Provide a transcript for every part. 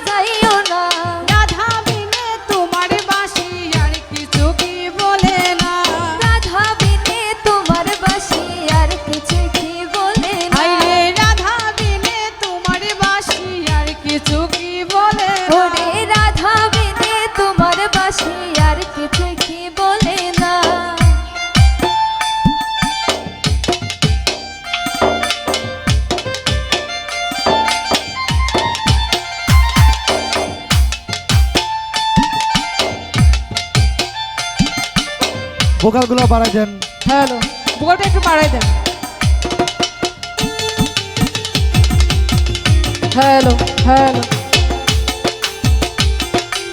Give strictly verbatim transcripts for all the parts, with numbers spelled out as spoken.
যাইও না। রাধা বিনে তোমার বাঁশি আর কিছু কি বলে না। রাধা বিনে তোমার বাঁশি আর কিছু কি বলে না। হায় রে, রাধা বিনে তোমার বাঁশি আর কিছু কি বলে না। ওরে রাধা বিনে তোমার বাঁশি আর কিছু কি বলে না। ভোকালগুলো বাড়াই দেন। হ্যালো, ভোকালটা একটু বাড়াই দেন। Hello, hello,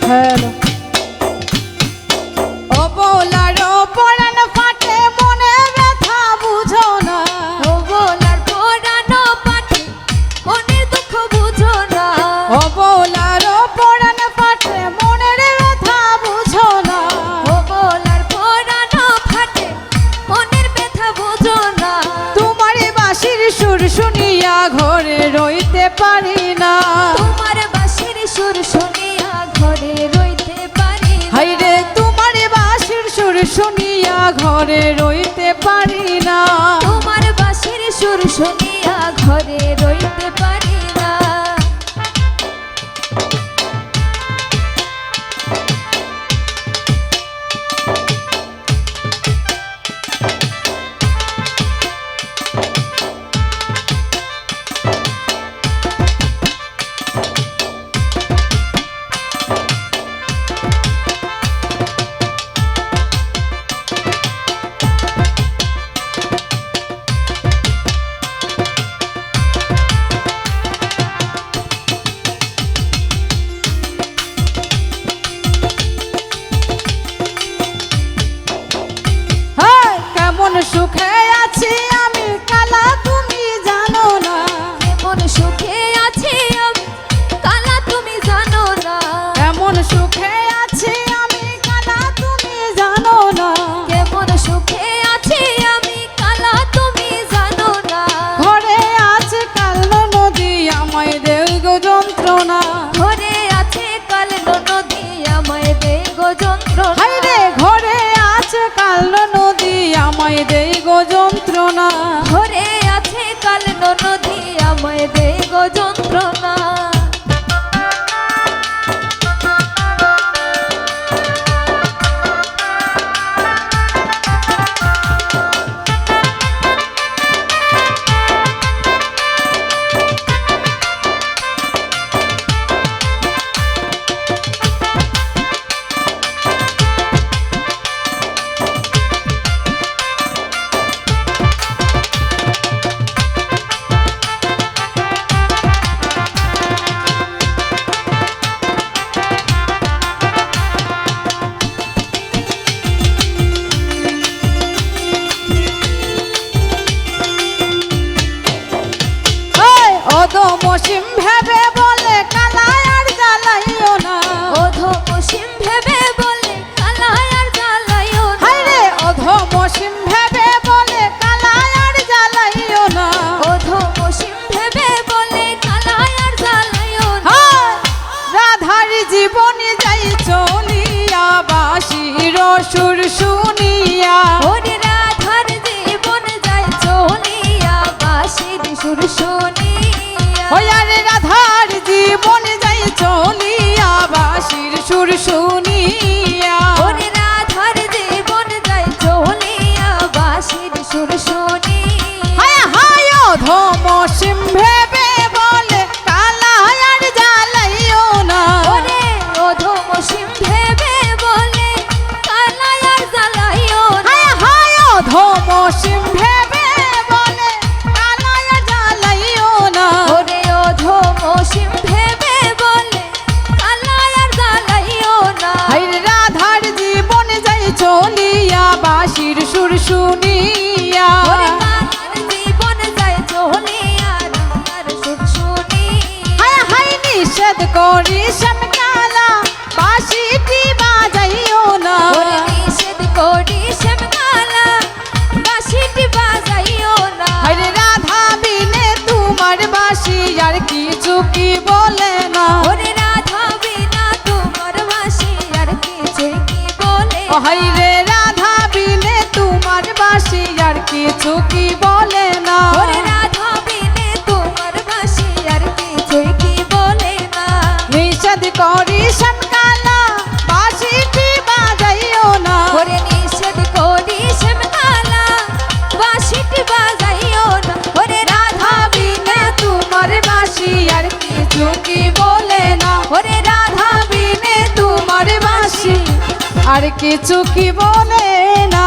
hello. অবলার পরাণ ফাটে, মনের ব্যথা বুঝো না। অবলার পরাণ ফাটে, মনের দুঃখ বুঝো না। অবলার পরাণ ফাটে, মনের ব্যথা বুঝো না। অবলার পরাণ ফাটে, মনের ব্যথা বুঝো না। তোমার বাঁশির সুর শুনিয়া ঘরে রইতে পারি না। তোমার বাঁশির সুর শুনিয়া ঘরে রইতে পারি না। হায় রে, তোমার বাঁশির সুর শুনিয়া ঘরে রইতে পারি না। তোমার বাঁশির সুর শুনিয়া ঘরে রইতে পারি না। হায়, কেমন সুখে আছি আমি, কালা, তুমি জানো না। কেমন সুখে আছি আমি, কালা, তুমি জানো না। কেমন সুখে আছি আমি, কালা, তুমি জানো না। কেমন সুখে আছি আমি, কালা, তুমি জানো না। ঘরে আছে কাল নদী, আমায় দেই গো যন্ত্রণা। ঘরে আছে কাল নদী, আমায় দেই গো যন্ত্রণা। হায় রে, ঘরে আছে কাল নদী, আমায় দেই গো যন্ত্রণা। ঘরে আছে কাল নদী, আমায় দেই গো যন্ত্রণা। ওই অধম অসীম ভেবে বলে কালা আর জ্বালাইও না। অধম অসীম ভেবে বলে কালা আর জ্বালাইও না। হায় রে, অধম অসীম ভেবে বলে কালা আর জ্বালাইও না। অধম অসীম ভেবে বলে কালা আর জ্বালাইও না। হায়, রাধার জীবন যাই চলিয়া বাঁশির সুর শুনিয়া। ওরে রাধার জীবন যাই চলিয়া বাঁশির সুর শুনিয়া। ওই আরে রাধার জীবন যাই চলিয়া বাঁশির সুর শুনিয়া। ওরে রাধার জীবন যাই চলিয়া বাঁশির সুর শুনিয়া। হায় হায় অধম অসীম ভেবে বলে কালা আর জ্বালাইও না। ওরে অধম অসীম ভেবে বলে কালা আর জ্বালাইও না। হায় হায় অধম অসীম ভেবে বলে কালা আর জ্বালাইও না। ওরে অধম অসীম ভেবে বলে কালা আর জ্বালাইও না। হায় রাধার জীবন যাই চলিয়া বাঁশির সুর শুনিয়া। ওরে কালার জীবন যাই চলিয়া রাধার সুর শুনিয়া। হায় হায় নিষেধ করি শ্যামকালা বাঁশিটি বাজাইও না। ওরে নিষেধ করি শ্যামকালা বাঁশিটি বাজাইও না। হায় রাধা বিনে তোমার বাঁশি আর কিছু কি বলে না। ওরে কি বলে না, ওরে রাধা বিনে তোমার বাঁশি আর কিছু কি বলে না।